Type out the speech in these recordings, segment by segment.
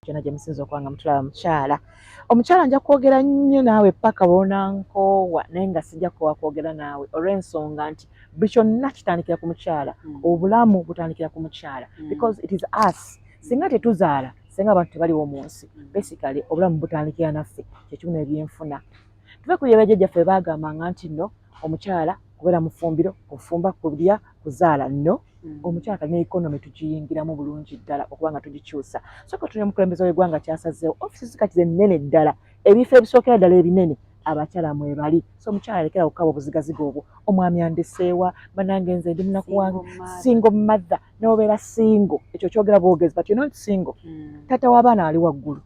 Gyonna gye musinza okuba nga mutulaba, mukyala, omukyala, nja kwogera nnyo naawe paka bwonankoowa, naye nga sijja kukoowa kwogera naawe olw'ensonga nti buli kyonna kitandikira ku mukyala. Obulamu butandikira ku mukyala because it is us. Singa tetuzaala, singa abantu tebaliwo mu nsi. Basically obulamu butandikira naffe. Kyekimu n'ebyenfuna. Tuve ku byebajjajjaffe baagambanga nti nno omukyala kubeera mufumbiro, kufumba, kulya, kuzaala. Nno omukyala kali ne economy tugiyingiramu bulungi ddala okuba nga tugikyusa. Soka tulina omukulembeze w'eggwanga kyasazeewo, ofisi kati zennene ddala, ebifo ebisookera ddala ebinene, abakyala mwebali. So omukyala alekera okukaba obuzigaziga obwo, omwami andeseewa, banange nze ndi munaku wange, single mother. N'obeera single, ekyo kyogera bwogezi, but you're not single. Taata w'abaana ali waggulu.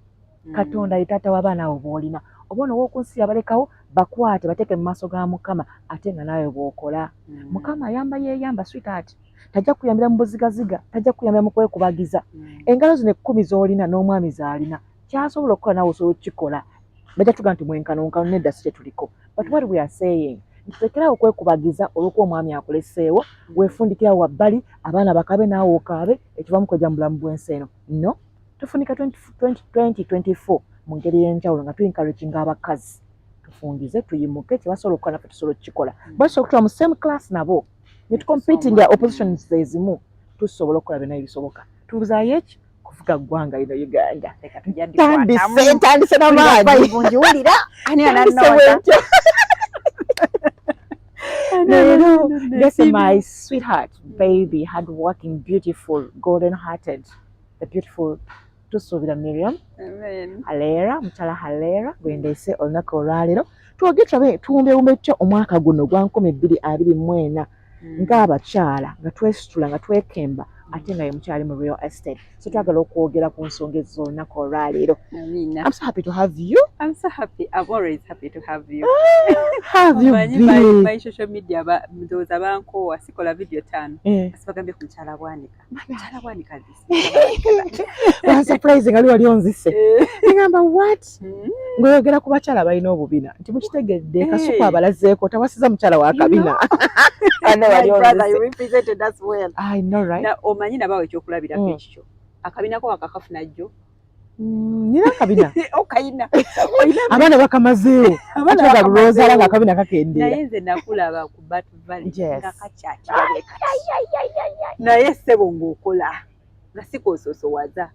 Katonda ye taata w'abaana abo b'olina. Oba ono ow'oku nsi yabalekawo, bakwate bateeke mu maaso ga Mukama, ate nga naawe bw'okola. Mukama ayamba yeeyamba, sweetheart. Tajja kuyambira mu buzigaziga, tajja kuyambira mu kwekubagiza. Engalo zino 10 z'olina n'omwami z'alina, kyasobola okukola naawe osobola okukikola. Bajja tuga nti mwenkanonkano, nedda, si kyetuliko. But what we are saying nti tekerawo okwekubagiza olw'okuba omwami akuleseewo, weefundikirawo wabbali, abaana bakabe naawe okaabe, ekivamu kwejja mu bulamu bw'ensi eno. No tufunika 2024 mu ngeri ey'enjawulo nga tuencouraginga abakazi, tufungize, tuyimuke. Kyebasobola okukola naffe tusobola okukikola. Basobola okutula mu same class nabo ne tucompetinga oppositions ezimu, tusobola okukola byonna ebisoboka. Tubuzaayo eki kufuga ggwanga lino Uganda. Ntandise, ntandise n'amaanyi. Ngiwulira ani. Ntandise. Ananooza. Bwentyo leero this is my sweetheart, baby, hardworking, beautiful, golden hearted, the beautiful Tusuubira Miriam. Amen. Halera, mukyala Halera gwe ndeese olunaku olwaleero twogere, tulabe tuwumbewumbe tutya omwaka guno gwa 2024 ng'abakyala, nga twesitula, nga twekemba, ate nga ye mukyali mu real estate. So twagala okwogera ku nsonga ezo z'olunaku olwaleero. Amina. I'm so happy to have you. I'm so happy. I'm always happy to have you. Have you Omanyi my, been? my social media ba, ndowooza bankoowa, sikola video 5. Sibagambye ku mukyala Bwanika. Mukyala Bwanika this. Surprise nga wali onzise, ngamba what? Ng'oyogera ku bakyala balina obubina nti mukitegedde. Kasuku abalazeeko tawasiza mukyala wa kabina. My brother, you represented us well. I know, right? Na omanyi nabawe ekyokulabirako ekikyo. Akabinako wakakafuna jjo. Nina akabina. Okayina. Abaana bakamazeewo. Abaana ate nga lwozaala nga bakamazeewo. akabina kakendeera. Naye nze nakulaba ku Bat Valley nga kakyakirabye kati. Naye ssebo ng'okola nga si kwosoosowaza.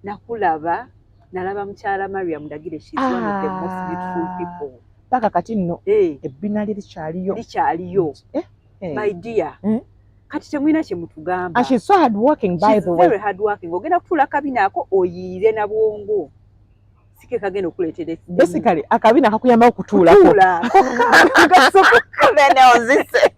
Nakulaba, nalaba mukyala Mariam Ndagire, she's one of the most beautiful people. Paka kati nno ebbina lye likyaliyo. Likyaliyo. Eh. My dear. Kati temulina kye mutugamba. And she's so hard working, by She's the way. very hard working. Ogenda kutuula kabina ako oyiire na bwongo. Si ke kagenda okuleetera esirimu. Basically akabina kakuyambako kutuulako. Kutuula. Bene onzise.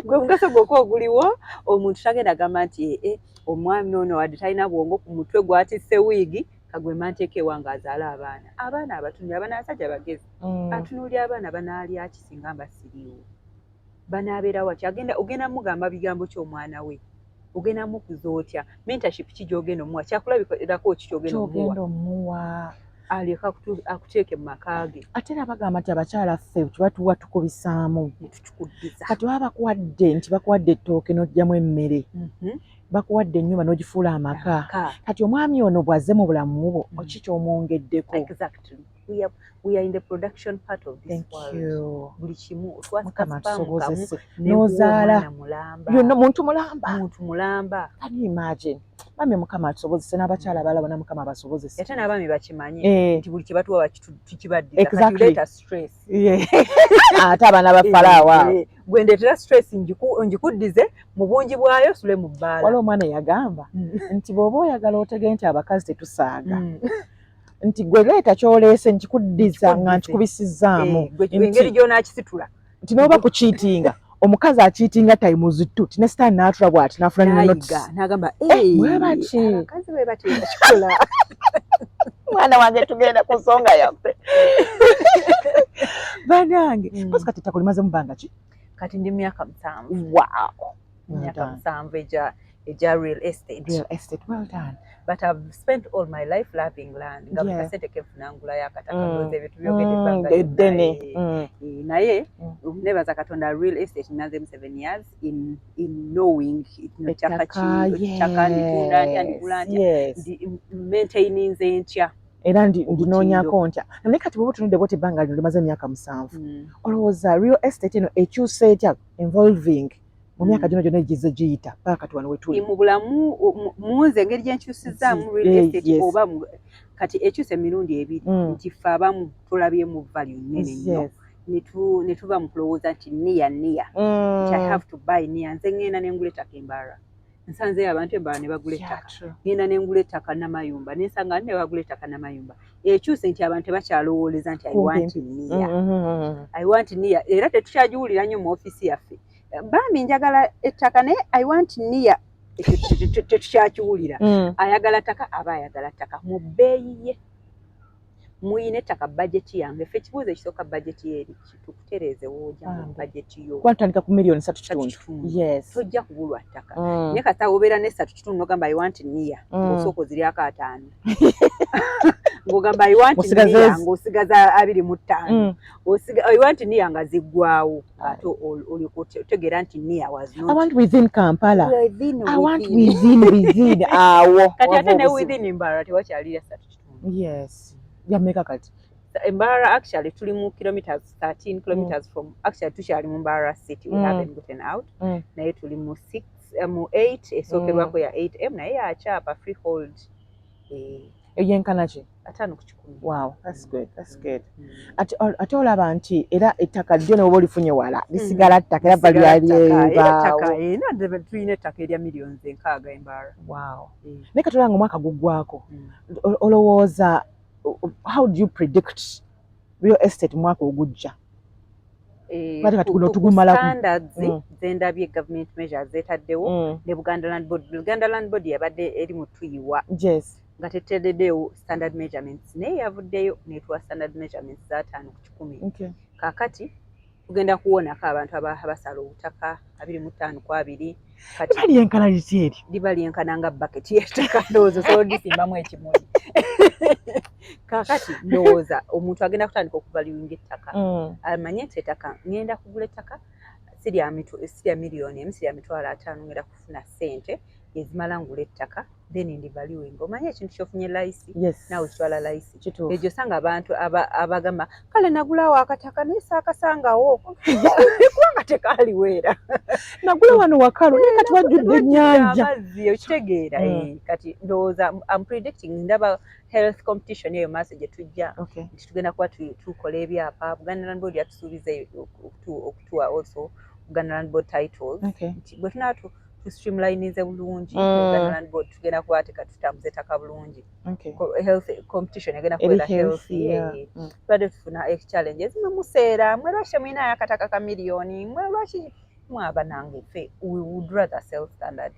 Gwe mugaso gwokka oguliwo. Omuntu tagenda gamba nti ee, omwami ono wadde talina bwongo ku mutwe gwatisse wiigi, kagwema nteeka ewange azaale abaana. Abaana abatunulira, abaana abasajja bagezi. Atunuulira abaana, banaalya ki singa mba siriiwo? Banaabeera waki? Agenda ogenda mugamba bigambo ki omwana we? Ogenda mukuza otya? Mentorship ki gy'ogenda omuwa? Kyakulabirako ki ky'ogenda omuwa? Kyogenda omuwa. Alyoke akuteeke mu maka ge. Ate era bagamba nti abakyala ffe tubatuwa tukubisaamu. Ne tukikuddiza. Kati baba bakuwadde nti bakuwadde ettooke n'oggyamu emmere, bakuwadde ennyumba n'ogifuula amaka. Amaka. Kati omwami ono bw'azze mu bulamu bwo, ki ky'omwongeddeko? Exactly. We are in the production part of this Thank world. you. Buli kimu. Mukama otwasika sperm kamu atusobozese. ne N'ozaala. omwana mulamba. Yonna muntu mulamba. Muntu mulamba. Can you imagine? Bambi Mukama atusobozese, n'abakyala abalala bonna Mukama abasobozese. Ate n'abaami bakimanye nti buli kye batuwa tukibaddiza. Exactly. Kati leeta stress. Yeah. Ate abaana ba Falaawo abo. Gwe ndeetera stress, ngikuddize mu bungi bwayo, sule mu bbaala. Waliwo omwana eyagamba nti bw'oba oyagala otegere nti abakazi tetusaaga, nti gwe leeta ky'oleese nkikuddiza nga Nkikuddize. nkikubisizzaamu. Eh, engeri gy'onaakisitula. Nti n'oba kucheatinga, omukazi acheatinga times two, ti ne sitaani n'atula bw'ati n'afuna ne notes. N'ayiga n'agamba, Eh, bwe bati. "Abakazi bwe bati bakikola." Mwana wange, tugenda ku nsonga yaffe banange. Kozi kati ettaka olimaze mu bbanga ki? Kati ndi myaka 7. Wow. Myaka 7 egya Egya real estate. Real estate, well done. But I've spent all my life loving land, nga buli kasente kenfuna ngulayo akataka. Ndowooza ebyo tubyogedde ebbanga lyonna. Eddene. Naye nebaza Katonda, real estate nazemu 7 years in knowing no ttaka ki, ettaka nditunda ntya, ndigula ntya, maintaininze ntya. Era ndinoonyako ntya. Naye kati bwoba otunudde bwoti, ebbanga lino limaze emyaka 7, olowooza real estate eno ekyuse etya, involving mu myaka gino gyonna egize giyita paka kati wano wetuli? Mu bulamu munze engeri gyenkyusizaamu real estate, oba kati ekyusa emirundi ebiri, nti ffe abamu tulabyemu value nnene nnyo, ne tuva mu kulowooza nti near near, nti I have to buy near. Nze ŋŋenda nengula ettaka e Mbarara, nsanzeyo abantu e Mbarara ne bagula ettaka. Ŋŋenda nengula ettaka Namayumba, nensanga ne bagula ettaka Namayumba. Ekyuse nti abantu tebakyalowooleza nti I want near, I want near. Era tetukyagiwulira nnyo mu ofiisi yaffe, "Bambi njagala ettaka naye I want near." Ekyo tetukyakiwulira. Ayagala ttaka aba ayagala ttaka mu bbeeyi ye, muyina ettaka, bajeti yange. Ffe ekibuuzo ekisooka, bajeti ye eri ki? Tukutereeze woojja mu Bambi. bajeti yo. Kuba tutandika ku miliyoni 3 3 kitundu. Kitundu. Tojja kubulwa ttaka. Naye kata obeera n'esatu kitundu nogamba, "I want near," ng'osooka oziryako 50, ng'ogamba, "I want Osigaza near," ng'osigaza 25. I want near nga ziggwawo, ate olyoka otegeera nti near was not I want within Kampala. Within, I want within. within awo. Kati ate wava ne obuzibu. within Mbarara tewakyalira 3 kitundu. Yes, yameka kati? Mbarara actually tuli mu kilometers, 13 kilometers from, actually tukyali mu Mbarara city, we haven't gotten out. Naye tuli mu 6, mu 8 esookerwako ya 8M, naye yakyapa freehold, Eyenkana ki? 50 ku kikumi. Wow, that's good, that's good. Mm. Ate olaba nti era ettaka ddyo ne woba olifunye wala, lisigala ttaka era Lisigala ttaka, era valyalyeebaawo. ttaka, era tulina ettaka erya millions 60 e Mbarara. Wow. Naye kati olaba nga omwaka guggwako, olowooza how do you predict real estate mu mwaka ogujja? Kati kati guno Ku tugumala standards zendabye government measures zetaddewo ne Buganda Land Board. Buganda Land Board yabadde eri mu tuyiwa nga tetereddeewo standard measurements, naye yavuddeyo netuwa standard measurements za 50 ku kikumi. Kaakati tugenda kuwonako abantu abasala obutaka 25 ku 20 kati. Liba lyenkana liti eryo? Liba lyenkana nga baketi y'ettaka, ndowooza osobola odisimbamu ekimuli. Kaakati ndowooza omuntu agenda kutandika okuvaluinga ettaka, amanye nti ettaka, ngenda kugula ettaka si lya miliyoni 1, si lya 50,000, ngenda kufuna ssente ezimala ngula ettaka, then ndivaluing. Omanye ekintu kyofunye layisi, naawe kitwala layisi. Egyo osanga abantu abagamba, "Kale nagulawo akataka naye saakasangawo kubanga tekaaliweera." Nagula wano wakalu, naye kati wajjudde ennyanja. Amazzi, okitegeera? Kati ndowooza am predicting, ndaba health competition eyo maaso gye tujja, nti tugenda kuba tukola ebyapa. Buganda Land Board yatusuubiza okutuwa also Buganda Land Board titles, nti bwe tunaba tu streamlininze bulungi Buganda Land Board, tugenda kuba teka tutambuza ettaka bulungi. Health competition egenda eri kubeera healthy, healthy. Tubadde tufuna challenges, mwe museera, mwe lwaki temulinayo akataka ka miliyoni, mwe lwaki mwaba nange. Ffe we would rather sell standard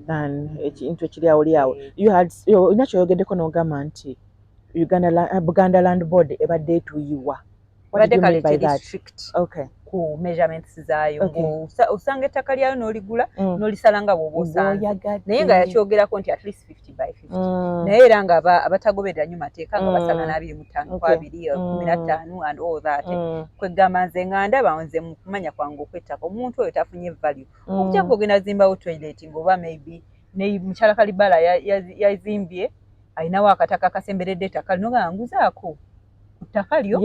Than ekintu ekiri awo oli awo. You had olina kyoyogeddeko n'ogamba nti Buganda Land Board ebadde etuyiwa. What Badde did you kale mean by teri that? strict ku measurements zaayo. Osanga ettaka lyayo n'oligula n'olisala nga bw'oba osanze, Bw'oyagadde. naye nga yakyogerako nti at least 50 by 50. Naye era nga abatagoberera nnyo mateeka nga basala n'25 ku 20, 15 and all that. Kwegamba nze nga ndaba, nze mu kumanya kwange okw'ettaka, omuntu oyo tafunye value. Okujja ng'ogenda zimbawo toilet, ng'oba maybe ne mukyala Kalibala yazimbye, alinawo akataka akasemberedde ettaka lino, nga nguzaako ku ttaka lyo.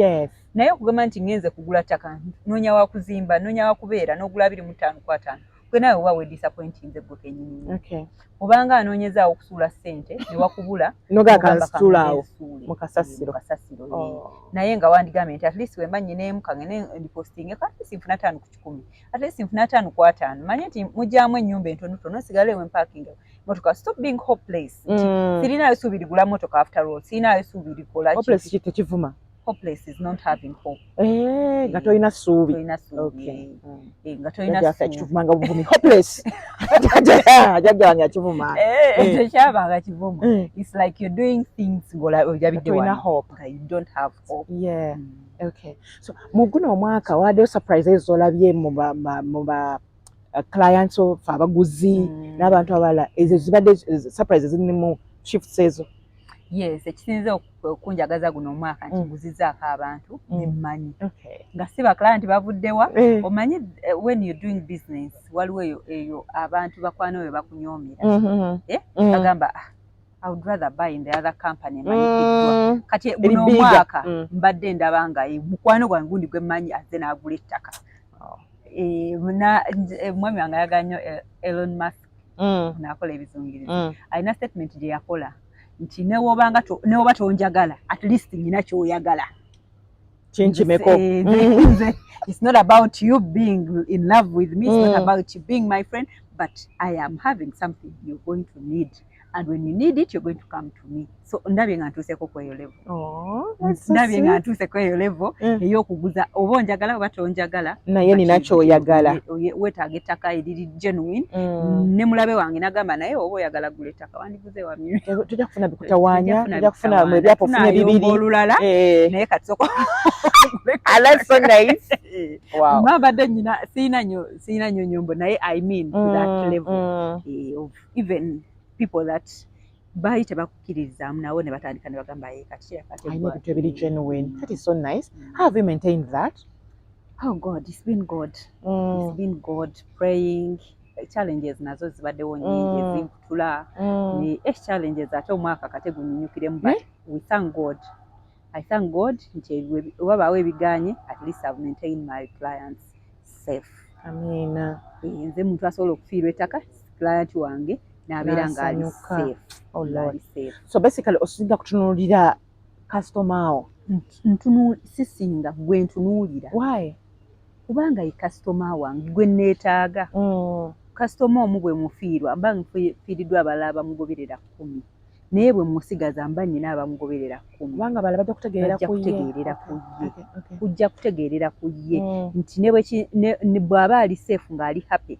Naye okugamba nti ngenze kugula ttaka, noonya wa kuzimba, noonya wa kubeera, n'ogula 25 ku 50, gwe naawe oba wedisappointinze gwe kennyini. Obanga anoonyezaawo okusuula ssente ne wakubula, noga n'ogamba kansuulaawo kansuule mu kasasiro. Mu kasasiro. Oh. Naye nga wandigambye nti at least wemba nnyina kangende ndipostinge, at least nfuna 50 ku kikumi, at least nfuna 50 ku 50, manye nti mugyamu ennyumba entonotono, nsigale wempakinga motoka. Stop being hopeless nti sirinayo suubi ligula motoka, after all sirinayo suubi likola. Hopeless ki? Tekivuma? Hopeless is not having hope. Eh, nga tolina ssuubi. Tolina ssuubi. Nga tolina Jjajja waffe ssuubi. akituvumanga buvumi, hopeless. Jjajja wange akivuma. Tekyabanga kivumo. It's like you're doing things ng'olabidde Tolina wano hope. Nga you don't have hope. Okay. So mu guno omwaka waddeyo surprise z'olabye mu ba clients of abaguzi n'abantu abalala, ezo zibadde surprises zirimu shifts ezo? Yes, ekisinze okunjagaza guno omwaka nti nguzizaako abantu nemmanyi nga si ba client bavuddewa. Omanyi, when you're doing business, waliwo eyo abantu bakwano bwe bakunyoomera. Eh? Bagamba, "Ah, I would rather buy in the other company emanyikiddwa." Kati guno bigger. omwaka mbadde ndaba nga mukwano gwange gundi gwe mmanyi azze n'agula ettaka. Oh. Mwami wange ayagala nnyo Elon Musk, n'akola ebizungirizo. Alina statement gye yakola nti newoba tonjagala, at least nyina kyoyagala. Kinkimeko. It's not about you being in love with me, it's not about you being my friend, but I am having something you're going to need, and when you need it, you're going to come to me. So ndabye nga ntuuseko kweyo level. Oh, that's so Ndabye nga sweet. ntuuse kweyo level ey'okuguza, oba onjagala oba tonjagala, naye nina kyoyagala. Weetaaga ettaka eriri genuine. Ne mulabe wange nagamba, naye oba oyagala gula ettaka, wandiguze wamye. Tujja kufuna bikutawaanya, tujja kufuna mu ebyapa, ofunye bibiri. Olulala. Naye kati sooka. Ah, that's so nice. Wow. Mbadde nyina siina nnyo nyombo, naye I mean, to that level of even people that baali tebakukkiririzaamu, nabo ne batandika ne bagamba, ye kati kiraka. Alina ebintu ebiri genuine. That is so nice. How have you maintained that? Oh God, it's been God. It's been God, praying. Challenges nazo zibaddewo nnyingi ezinkutula. Ne challenges ate omwaka kate gunyinyukiremu, but we thank God, I thank God nti wabaawo ebiganye, at least I've maintained my clients safe. Amiina. Nze muntu asobola okufiirwa ettaka, client wange n'abeera ng'ali N'asanyuka. safe. Oh ng'ali Lord. safe. So basically osinga kutunuulira customer wo. Sisinga, gwe ntunuulira. Why? Kubanga ye kasitoma wange gwe neetaaga. Kasitoma omu bwe mufiirwa, mba nfiiriddwa abalala abamugoberera 10, naye bwe musigaza, mba nnyina abamugoberera 10. Kubanga abalala bajja kutegeerera Bajja ku ye. kutegeerera ku ye. Kujja kutegeerera ku ye nti ne bw'aba ali safe ng'ali happy,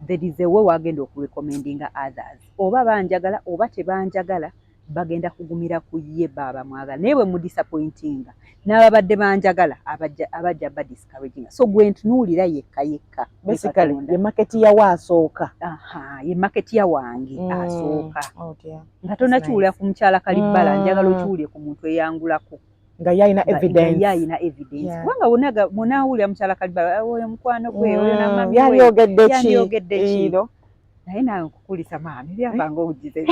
there is a way wagenda okurecommendinga others. Oba banjagala oba tebanjagala, bagenda kugumira ku ye, baaba mwagala. Naye bwe mudisappointinga, n'ababadde banjagala abajja badiscouraginga. So gwe ntunuulira yekka yekka ye Basically Katonda. ye market yawo asooka. Aha, ye marketeer wange asooka. Oh dear. Nga tonakiwulira ku mukyala Kalibbala, njagala okiwulire ku muntu eyangulako. Nga ye alina Nga evidence. ye alina evidence. Kubanga munaawulira mukyala Kalibbala, "Ah, oyo mukwano gwe, oyo namami we." Yandiyogedde ki? Yandiyogedde ki? Iro. Naye naawe nkukulisa maami, byamba nga ogize.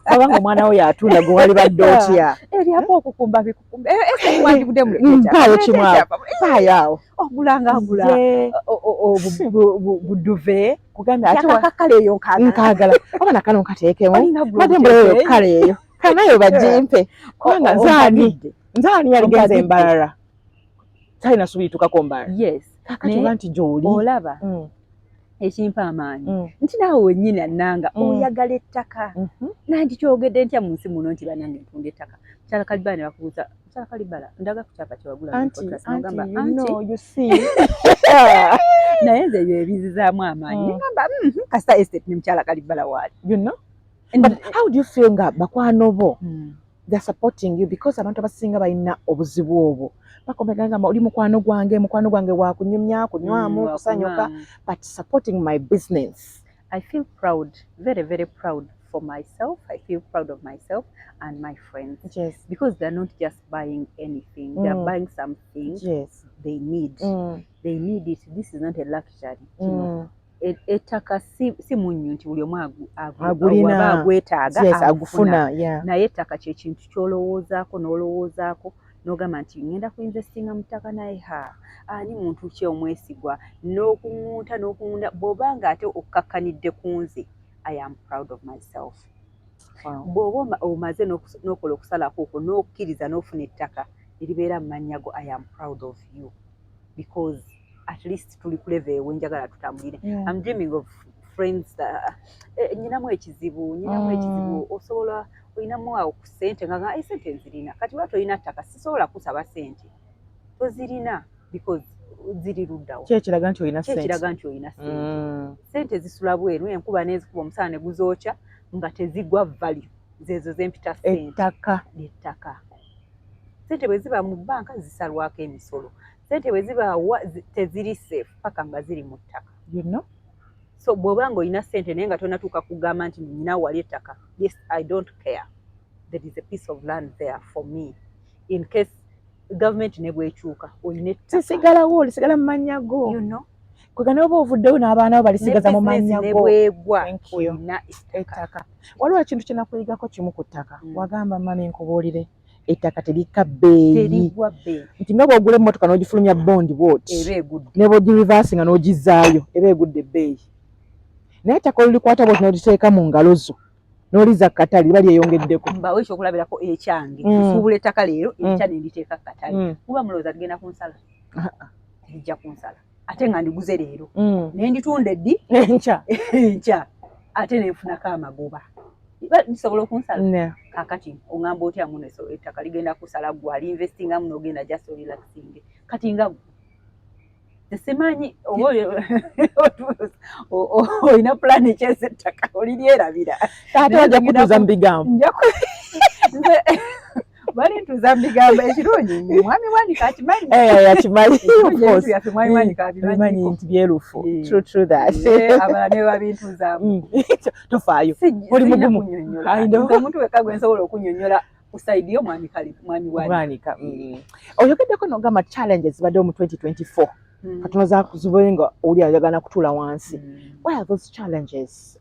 Kubanga omwana wo yatunda, gwe wali badde otya? Ebyapa okukumba bikukumba. Ese wandibudde Mpaayo kimu awo. Paayo awo. Ogulanga agula Nze buduve. Kugambye ate Kyakakakala eyo nkaagala. Nkaagala oba nakano nkateekemu. Olina gula. Badde mbulayo kale eyo kanayo bagimpe, kubanga nze ani yaligenze Ompagidde. Embalala talina subiitukako mbalala. Kakati Naye oba nti gy'oli olaba ekimpa amaanyi nti naawe wennyini annanga oyagala ettaka. Nandikyogedde ntya mu nsi muno nti bannange ntunda ettaka, mukyala Kalibala, ne bakubuuza, "Mukyala Kalibala, ndaga ku kyapa kyewagula mu Anti Fortress." Anti N'ogamba, you "Anti." know, you see. Naye nze ebyo ebizizaamu amaanyi. Nengamba, kasita estate ne mukyala Kalibala waali." You know, but how do you feel nga bakwano bo they're supporting you? Because abantu abasinga balina obuzibu obwo, bakomegamba, "Oli mukwano gwange, mukwano gwange wakunyumya, kunywamu, kusanyuka, but supporting my business." I feel proud, very, very proud for myself. I feel proud of myself and my friends because they're not just buying anything, they're buying something they need. They need it. This is not a luxury. Kino ettaka si munnyo nti buli omu Agulina. waba agwetaaga Yes, agufuna. Agufuna, yeah. Naye ettaka kyekintu ky'olowoozaako n'olowoozaako n'ogamba nti ngenda kuinvestinga mu ttaka, naye ha, ani muntu ki omwesigwa, n'okuŋŋunta n'okuŋŋunta bw'oba nga ate okkakkanidde ku nze, I am proud of myself. Bw'oba omaze n'okola okusalako okwo n'okkiriza n'ofuna ettaka eribeera mu mannya go, I am proud of you because at least tuli ku level ewe njagala tutambulire. I'm dreaming of friends that, nyinamu ekizibu, nyinamu ekizibu, osobola olinamu awo ku ssente nga esente nzirina, kati oba tolina ttaka, sisobola kusaba ssente, tozirina because ziri luddawo? Kyekiraga nti olina ssente. Kyekiraga nti olina ssente. Ssente zisula bweru, enkuba n'ezikuba, omusana ne guzookya nga tezigwa value, zeezo zempita ssente. Ettaka. Ettaka. Ssente bwe ziba mu bbanka zisalwako emisolo, Sente bwe zibaawa teziri safe paka nga ziri mu ttaka. You know? So bw'oba nga olina ssente naye nga tonatuuka kugamba nti nyina wali ettaka, yes, I don't care, there is a piece of land there for me in case government ne bwekyuka, olina ettaka. Zisigalawo, lisigala mu mannya go. You know? Kwega ne oba ovuddeyo n'abaana bo balisigaza mu mannya ne go. Bwegwa, Thank you. olina ettaka. Ettaka, waliwo ekintu kye nakuyigako kimu ku ttaka. Wagamba, "Mami, nkubuulire, ettaka terikka bbeeyi." Terigwa bbeeyi. Nti nga bw'ogula emmotoka n'ogifulumya bond bwoti, eba egudde. Ne bw'ogireverse nga n'ogizzaayo, eba egudde ebbeeyi. Naye ettaka olulikwata bwoti n'oliteeka mu ngalo zo n'oliza ku katale, liba lyeyongeddeko. Mbawe ekyokulabirako ekyange. Nsuubula ettaka leero, enkya nenditeeka ku katale. Muba mulowooza tugenda kunsala? Terijja kunsala, ate nga ndiguze leero naye nditunda eddi? Enkya. Enkya, ate nenfunako amagoba. Lisobola okunsala? Ne. Kakati oŋŋamba otya muno ettaka ligenda kusala, gwe aliinvestingamu n'ogenda just orelaxing? Kati nga gwe simanyi oba olina pulaani ekyesa ettaka oliryerabira. Ate bajja kutuuza mu bigambo. Nze balintuuza mu bigambo. Ekirungi mwami Bwanika akimanyi. Eh, akimanyi, of Ebintu course. byaffe mwami Bwanika Bimanyi abimanyiko. nti byerufu. Eh. True that. Abalala ne babintuuzaamu. Tofaayo. Oli Sirina mugumu. kunnyonnyola. I know. Nze omuntu wekka gwe nsobola okunnyonnyola ku side yo mwami kali mwami Bwanika. Bwanika. Oyogeddeko n'ogamba challenges zibaddewo mu 2024. Katono zakuzibwe nga oli ayagala kutuula wansi. What are those challenges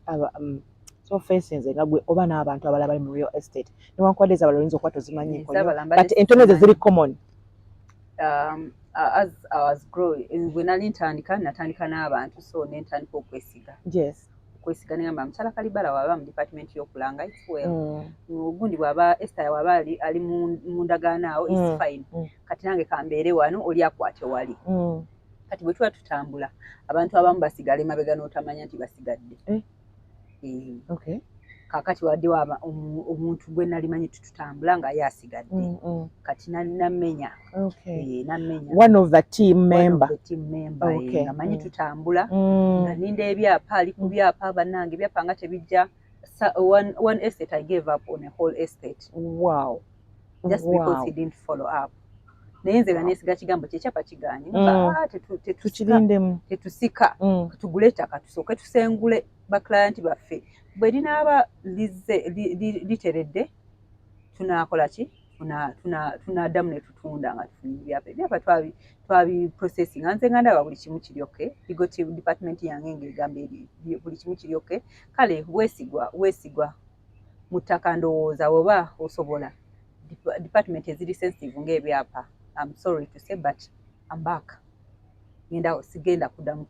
so facing nga gwe oba n'abantu abalala bali mu real estate, newankubadde ez'abalala oyinza okuba tozimanyiiko nnyo, Ez'abalala mbadde but entono ezo sizimanyi. ziri common? As I was growing, bwe nali ntandika, natandika n'abantu, so ne ntandika okwesiga. Okwesiga, negamba mukyala Kalibala waba mu department y'okulanga, it's well. Ogundi bw'aba Esther waba ali mu ndagaano awo, it's fine. Kati nange kambeere wano, oli akwate wali. Kati bwe tuba tutambula, abantu abamu basigala emabega n'otamanya nti basigadde. Eh. Eh. Kaakati waddewo omuntu gwe nali manyi tututambula nga ye asigadde. Kati nammenya. Eh, nammenya. One of the team One of member. the team member, eh, nga manyi tutambula, nga ninda ebyapa, ali ku byapa, bannange ebyapa nga tebijja. One estate, I gave up on a whole estate just because he didn't follow up. Naye nze nga neesiga kigambo kyekyapa kiganye. Ah, Tukirindemu. Tetusika. Tugule ettaka, tusooke tusengule baclient baffe. Bwe linaaba lizze literedde, tunaakola ki? Tunaddamu ne tutunda nga tufunye ebyapa. Ebyapa twabi processing nga nze nga ndaba buli kimu kiri okay. Legal team department yange ng'egamba buli kimu kiri okay. Kale weesigwa, weesigwa mu ttaka. Ndowooza oba osobola department eziri sensitive ng'ebyapa, I'm sorry to say, but I'm back. Ngenda sigenda kuddamu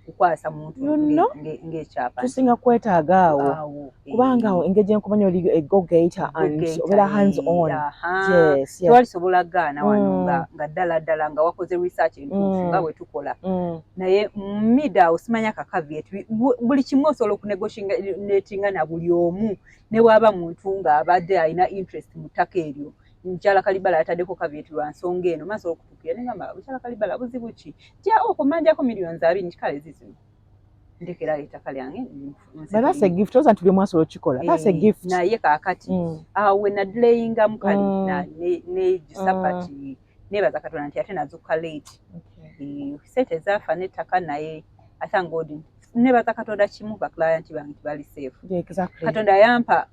kukwasa muntu You know? ng'ekyapa. Tusinga kwetaaga awo. Awo, eh. Kubanga awo engeri gye nkumanya, oli a go getter and Go-getter, obeera hands on. Tewalisobola gaana wano nga ddala ddala nga wakoze research entuufu nga bwe tukola. Naye mid awo simanya ka caveat, buli kimu osobola okunegotiatinga na buli omu, ne bw'aba muntu ng'abadde alina interest mu ttaka eryo. Mukyala Kalibala yataddeko caveat lwa nsonga eno, maasobola okutuukira negamba, "Mukyala Kalibala, buzibu ki?" Tya okumanjako 20 million, kale zizino, ndekerayo ettaka lyange. But that's a gift. Oza nti buli omu asobola okukikola. That's a gift. Naye kaakati awo we nadelayingamu kale negisa, but neebaza Katonda nti ate nazuuka late. Eh, sente zaafa n'ettaka, naye I thank God, nebaza Katonda kimu, baclient bange tibali safe. Katonda yampa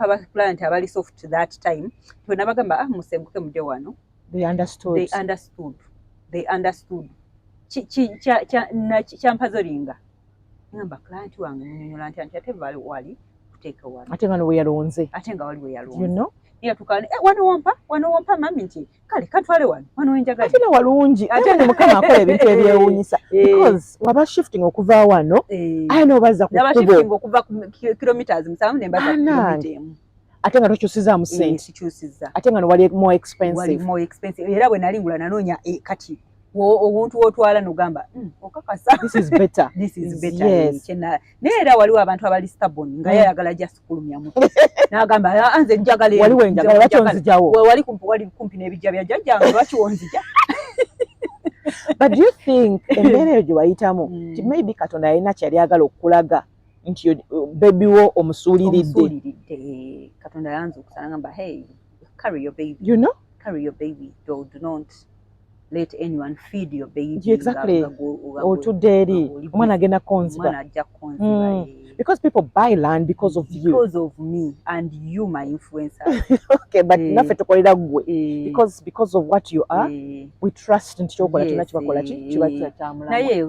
baclient abali soft. That time twe nabagamba, "Ah, musenguke mujje wano." They understood. They understood, they understood. Kyampuzzlinga, ngamba client wange munyonyola nti ate vali wali kuteeka wano. Ate nga no we yalonze. Ate nga wali we yalonze. You know? Yatuuka, eh, wano wompa, wano wompa mami, nti kale katwale wano, wano wenjagala. Ate na walungi. Ate ate ne Mukama akola ebintu ebyewuunyisa. Eh. Because waba shifting okuva wano, Eh. aye n'obazza ku Naba kkubo. shifting okuva ku kilometers 7 ne mbaza ku Bannange. kilomita 1. Ate nga tokyusizaamu Eh, sente. Sikyusizza. Ate nga no wali more Wali expensive. more expensive. Era bwe nali ngula nanoonya, eh, kati omuntu w'otwala n'ogamba, okakasa This is better." This is better." Naye era waliwo abantu abali stubborn nga yayagala just kulumya mutwe n'agamba, "Ah, nze njagala eno, Wali wenjagala, nze lwaki njagala." onzijawo? Wali kumpi n'ebijja bya jjajjange, lwaki wonzija? But do you think embeera eyo gye wayitamu nti maybe Katonda yalina kyeyali ayagala okulaga nti baby wo omusuuliridde? Omusuuliridde. Katonda yanzuukusa nagamba, "Hey, carry your baby." You know? Carry your baby. Do not Let anyone feed your baby. Otudde eri, omwana agenda konziba. Omwana ajja konziba. Because people buy land because of you. Because of me and you, my influencer. Okay, but naffe tukolera ggwe because of what you are. We trust nti kyokola kyonna kibakola ki, kiba kyamulamu. Naye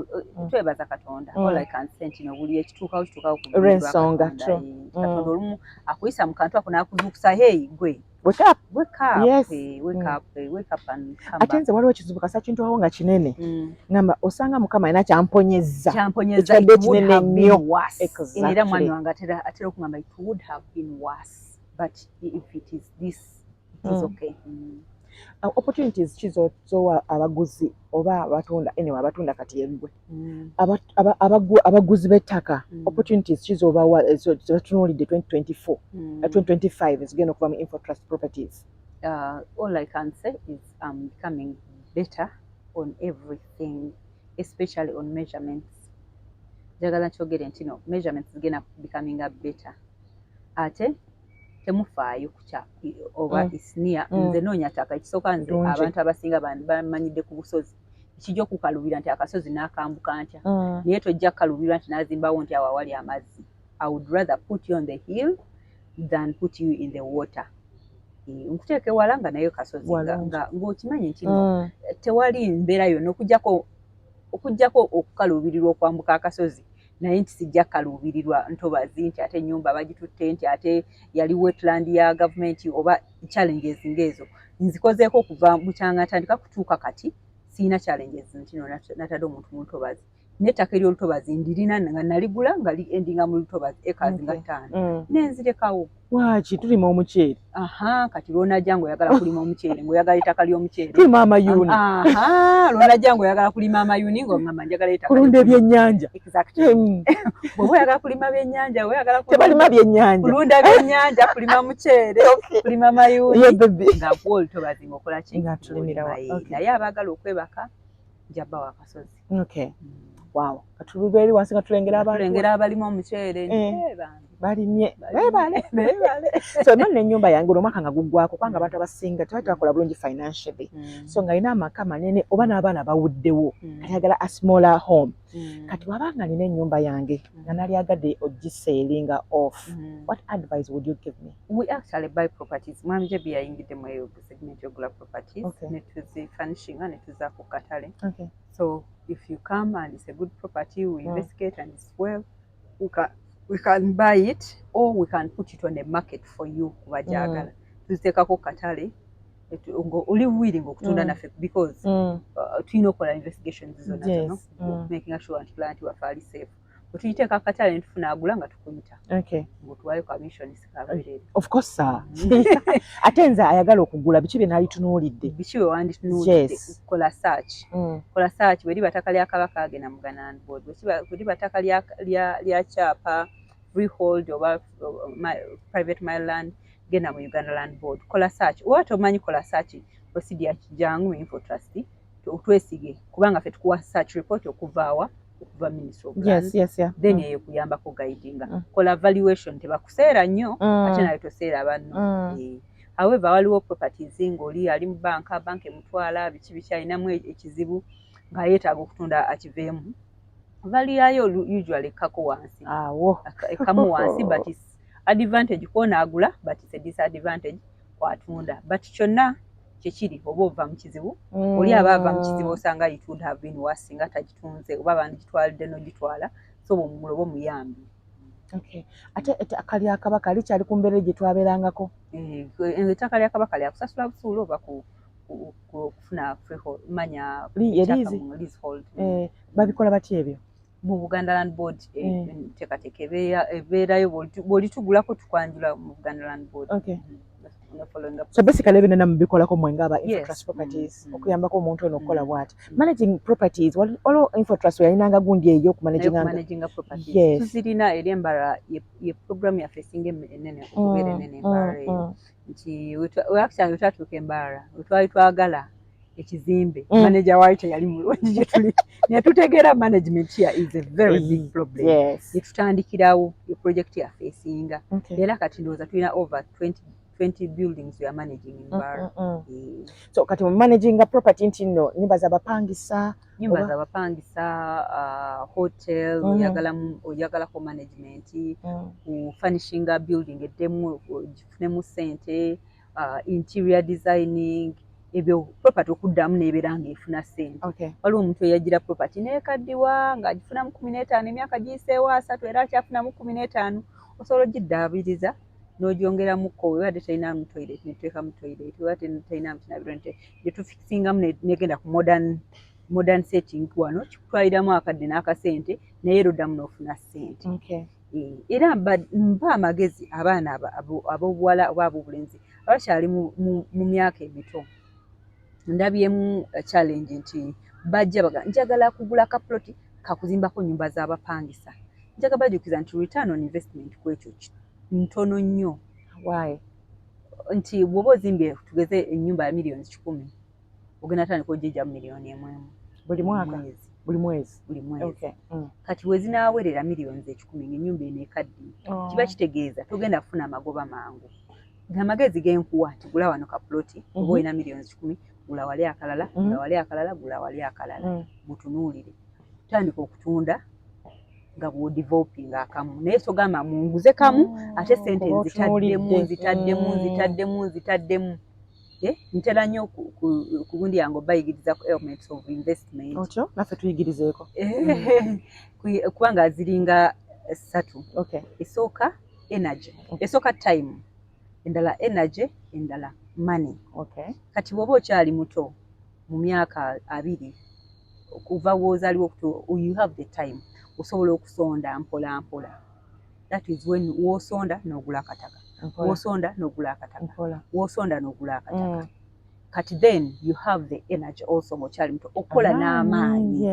twebaza Katonda. All I can say nti no, buli ekituukawo kituukawo ku Olw'ensonga. Katonda. Olumu akuyisa mu kantu ako n'akuzuukusa, "Hey gwe." Wake up. Wake up. Yes. Wake up, wake up and come. Ate nze waliwo ekizibu kasa kintu nga kinene, ngamba osanga Mukama alina kyamponyezza. Kyamponyeza. Ekinene nnyo. Era mwami wange atera okugamba, "It would have been worse, but if it is this, it is okay." Opportunities ki zowa abaguzi oba abatunda? Anyway, abatunda kati yeggwe. Abaguzi b'ettaka, opportunities ki zobawa zebatunuulidde 2024, 2025 ezigenda okuva mu Infotrust Properties? All I can say is I'm becoming better on everything, especially on measurements. Njagala nkyogere nti no, measurements zigenda becoming better. Ate temufaayo kukya oba isnia. Nze noonya ttaka. Ekisooka, nze abantu abasinga bamanyidde ku busozi. Ekijja okukalubira nti akasozi n'akambuka ntya, naye tojja kukalubirwa nti n'azimbawo nti awo awali amazzi. I would rather put you on the hill than put you in the water. Nkuteeka ewala nga naye kasozi, ng'okimanyi nti no, tewali mbeera yonna okuggyako okukaluubirirwa okwambuka akasozi, naye nti sijja kukaluubirirwa ntobazi, nti ate ennyumba bagitutte, nti ate yali wetland ya gavumenti, oba challenges ng'ezo. Nzikozeeko okuva bukyanga ntandika kutuuka kati, siina challenges nti no natadde omuntu mu ntobazi. N'ettaka ery'olutobazi ndirina, nga naligula nga endinga mu lutobazi, acres nga 5, nenzirekawo. Lwaki? Tulima omuceere. Aha, kati lwonajja ngaoyagala kulima omuceere, ngaoyagala ettaka ly'omuceere. Tulima amayuuni. Aha, lwonajja ngaoyagala kulima amayuuni, ngaogamba njagala ettaka. Kulunda ebyennyanja. Exactly. Bw'oba oyagala kulima byennyanja, oyagala Tebalima byennyanja. Kulunda byennyanja, kulima muceere, kulima mayuuni, nga gwe olutobazi ngaokola ki? Nga tulimirawo. Naye abaagala okwebaka, njabba wakasozi. Okay. Wow, katuluba eri wansi nga tulengera abantu. Tulengera abalimu omuceere. Balimye, bebale. So nonna ennyumba yange olwo omwaka nga guggwako, kubanga abantu abasinga tebali tebakola bulungi financially, so nga alina amaka manene oba n'abaana bawuddewo, kati ayagala a smaller home. Kati wabanga nina ennyumba yange nga nalyagadde ogisellinga off, what advice would you give me? We actually buy properties. Mwami Jebi yayingidde mu eyo segment yogula properties, netuzifurnishinga, netuzaako katale. So if you come and it's a good property, we investigate and it's well, we can buy it or we can put it on the market for you. Kuba gyagala tuziteekako katale oli willing okutunda naffe, because tulina okukola investigations zonna zonna, making sure nti client waffe ali safe. Bwe tuyiteeka akatale netufuna agula, nga tukuyita ng'otuwayo commission sikaberere. Of course, sir. Ate nze ayagala okugula, biki bye naalitunuulidde? Biki bwe wanditunuulidde? Kola search. Kola search. Bwe liba ttaka lya Kabaka, agenda mu Buganda Land Board. Bwe liba ttaka lya kyapa, freehold oba private land, genda mu Uganda Land Board. Kola search. Oba tomanyi kola search procedure, jangu mu Infotrust, twesige, kubanga ffe tukuwa search report okuvaawa, okuva Ministry of Lands. Then eyo kuyambako guidinga. Kola valuation, tebakuseera nnyo, ate naye toseera banno. However, waliwo properties ng'oli ali mu banka, banka emutwala biki biki, alinamu ekizibu nga yeetaaga okutunda akiveemu, value yayo usually ekkako wansi. Awo. Ekkamu wansi, but it's advantage kwonaagula, but it's a disadvantage kwatunda. But kyonna kyekiri, oba ova mu kizibu, oli aba ava mu kizibu, osanga it would have been worse singa tagitunze, oba bandigitwalidde n'ogitwala. So bwomugula oba omuyambi. Okay. Ate ettaka lya Kabaka likyali ku mbeera gye twabeerangako? Ettaka lya Kabaka lyakusasula busuulu oba kufuna freehold, manya. Leasehold. Babikola batya ebyo? Mu Buganda Land Board. Enteekateeka ebeerayo, bw'olitugulako tukwanjula mu Buganda Land Board. So basically ebyo mubikolako mwe nga aba Infotrust Properties, okuyambako omuntu ono okukola bw'ati, managing properties. Waliwo Infotrust yalinanga gundi eyo okumanaginga properties. Tuzirina eri embala, ye program yaffe esinga enene okubeera enene, embala eyo, nti actually wetwatuuka embala, wetwali twagala ekizimbe, manager waayo teyali mulungi gye tuli, netutegeera management here is a very big problem. Netutandikirawo ye project yaffe esinga. Era kati ndowooza tulina over 20 20 buildings we are managing in Mbarara. Eh. So kati mu managinga property nti nno nyumba z'abapangisa? Nyumba Oba- z'abapangisa, hotel, oyagalako management, kufanishinga building eddemu ogifunemu ssente, interior designing, ebyo property okuddamu n'ebeera ng'efuna ssente. Waliwo omuntu eyagira property neekaddiwa ng'agifunamu 15, emyaka giyiseewo 30 era akyafunamu 15. Osobola ogiddaabiriza n'ogyongeramukko, webadde terinamu toilet netuteekamu toilet, webadde terinamu kinabiro netufikisingamu negenda ku modern setting. Wano kikutwaliramu akadde n'akasente, naye era oddamu n'ofuna ssente. Era mpa amagezi abaana ab'obuwala oba ab'obulenzi abakyali mu myaka emito. Ndabyemu challenge nti bajja baga njagala kugula kaploti kakuzimbako nyumba z'abapangisa. Njaga bajjukiza nti return on investment ku ekyo ntono nnyo. Why? Nti bw'oba ozimbye, tugeze, ennyumba ya miliyoni 100, ogenda tandika ogijjamu miliyoni 1 emu Buli mwaka? Mwezi. Buli mwezi? Buli mwezi. Kati we zinaawerera miliyoni 100 ng'ennyumba eno ekaddiye, kiba kitegeeza togenda kufuna magoba mangu. Amagezi genkuwa nti gula wano kaploti, oba olina miliyoni 100, gula wali akalala, gula wali akalala, gula wali akalala, mutunuulire tandika okutunda nga bw'odevelopinga akamu, naye sogamba munguze kamu ate sente Kuba nzitaddemu, otunuulidde. nzitaddemu, nzitaddemu, nzitaddemu. Eh, ntera nnyo ku gundi yange obayigiriza ku elements of investment. Otyo naffe tuyigirizeeko. Eh, kubanga ziringa ssatu. Esooka energy, esooka time, endala energy, endala money. Kati bw'oba okyali muto mu myaka 20 okuva w'ozaalibwa okutu, you have the time, osobola okusonda mpola mpola. That is when w'osonda n'ogula akataka, w'osonda n'ogula akataka, w'osonda n'ogula akataka. Kati then you have the energy also ng'okyali muto okukola n'amaanyi.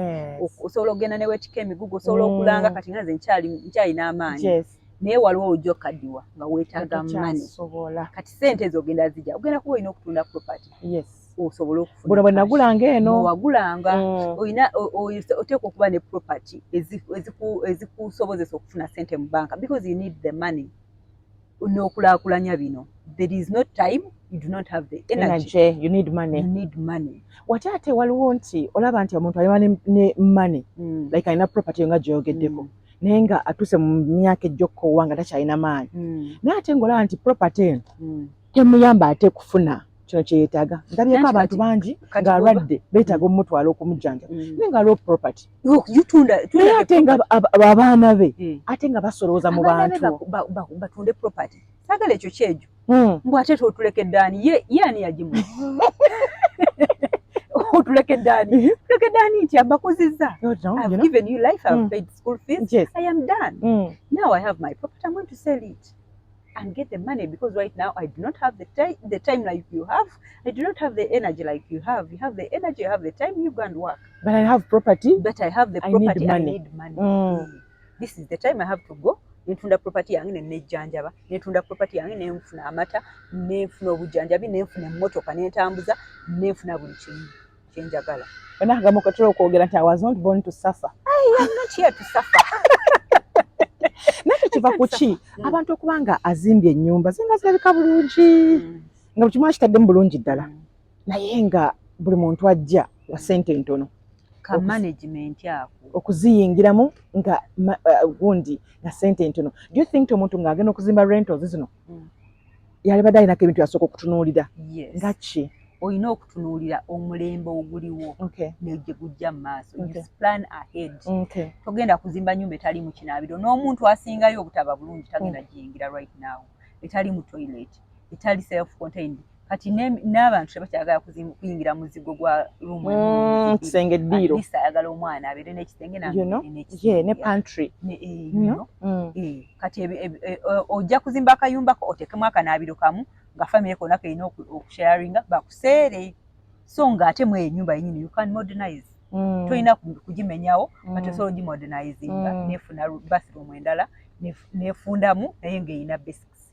Osobola okugenda ne weetikka emigugu, osobola okulanga. Kati nga nze nkyalina amaanyi, naye waliwo ojja okukaddiwa nga weetaaga money. Tokyasobola. Kati sente ezo ogenda zijja, ogenda kuba olina okutunda property osobole okufuna Buno bwe cash. nagulanga eno. Bwe wagulanga, olina oteekwa okuba ne property ezikusobozesa okufuna sente mu banka because you need the money n'okulaakulanya bino. There is no time, you do not have the energy. Energy, you need money. You need money. Wate ate waliwo nti olaba nti omuntu alina ne money, like alina property nga gyoyogeddeko, naye nga atuuse mu myaka ejjokkowa nga takyalina maanyi, naye ate ng'olaba nti property eno temuyamba ate kufuna kino kyeyeetaaga. Ndabyeko Anti abantu bangi kati ng'alwadde beetaaga omutwala okumujjanjaba, naye ng'aliwo property, You tunda naye the ate nga property. Abaana be ate nga basolooza mu Abaana be bantu. Batunde property, saagala ekyo kyegyo. Mbw ate totulekedde ani? Ye ani yagimuwa? Otulekedde ani? Tulekedde ani nti abakuzizza? No, no, I've you know? given you life, I've paid school fees. I am done. Now I have my property, I'm going to sell it and get the money because right now I do not have the time like you have. I do not have the energy like you have. You have the energy, you have the time, you go and work. But I have property. But I have the I need property, I money. need money. This is the time I have to go. Nentunda property yange ne nejjanjaba, nentunda property yange nenfuna amata, nenfuna obujjanjabi, nenfuna emmotoka nentambuza, nenfuna buli kimu kyenjagala. Wena akagamba katera okwogera nti "I was not born to suffer." I am not here to suffer. Nakyo kiva ku ki? Abantu okuba nga azimbye ennyumba ze nga zirabika bulungi, nga buli kimu akitaddemu bulungi ddala, naye nga buli muntu ajja wa ssente ntono. Ka management ako. Okuziyingiramu nga gundi nga ssente ntono. Do you think nti omuntu ng'agenda okuzimba rentals zino yalibadde alinako ebintu yasooka okutunuulira? Yes. Nga ki? Olina okutunuulira omulembe oguliwo ne gye gujja mu maaso. You plan ahead. Togenda kuzimba nyumba etali mu kinaabiro, n'omuntu asingayo obutaba bulungi tagenda giyingira right now, etali mu toilet, etali self contained. Kati n'abantu tebakyagala kuyingira muzigo gwa room emu, 2. Kisenge, eddiiro. At least ayagala omwana abeere n'ekisenge nange You know? mbeere n'ekisenge. Yeah, ne pantry. Ne, You you know? know? Kati ojja kuzimba akayumbako otekemu akanaabiro kamu nga famire konna kalina okusharinga bakuseere, so ng'ate mu eyo ennyumba yennyini you can modernize. Tolina kugimenyawo, but osobola ogimodernizinga nefuna bathroom endala, nefundamu, naye ng'erina basics.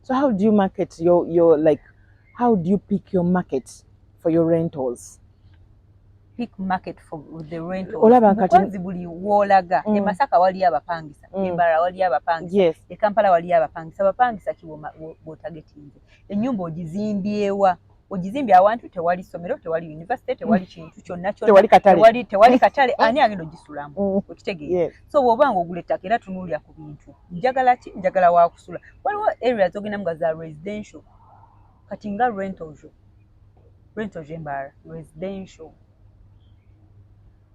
So how do you market your like, how do you pick your market for your rentals? Peak market for the rental. Olaba kati- Because buli woolaga, e Masaka waliyo abapangisa, e Mbarara waliyo abapangisa, e Kampala waliyo abapangisa. Abapangisa ki bw'otargetinze? Ennyumba ogizimbyewa? Ogizimbye awantu tewali ssomero, tewali university, tewali kintu kyonna kyonna. Tewali katale. Tewali katale. Ani agenda ogisulamu? Okitegeera? Yes. So bw'oba nga ogula ettaka, era tunuulira ku bintu: njagala ki? Njagala wakusula. Waliwo areas ogendamu nga za residential. Kati nga rentals e Mbarara, residential,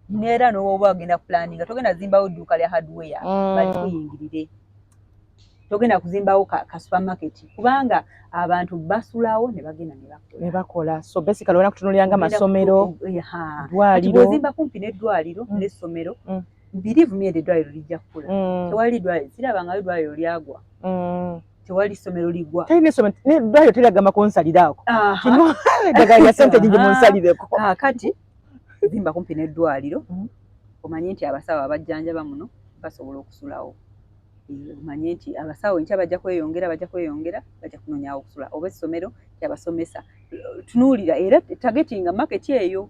neera n'oba ogenda planninga, togenda zimbawo dduuka lya hardware balikuyingirire, togenda kuzimbawo ka supermarket, kubanga abantu basulawo ne bagenda ne bakola. Ne bakola. So basically olina kutunuulira nga Ogenda masomero, Kati ddwaliro. bw'ozimba kumpi n'eddwaliro n'essomero, believe me, eryo eddwaliro lijja kukula. Tewali ddwaliro, sirabangayo ddwaliro lyagwa. Tewali ssomero ligwa. Talina essomero n'eddwaliro teragamba kunsaliraako. Aha. Kino eddagala lya ssente nyingi, munsalireko. Kaakati zimba kumpi n'eddwaliro, omanye nti abasawo abajjanjaba muno basobola okusulawo. Omanye nti abasawo enkya bajja kweyongera, bajja kweyongera, bajja kunoonyawo okusula, oba essomero kyabasomesa. Tunuulira era targetinga market eyo.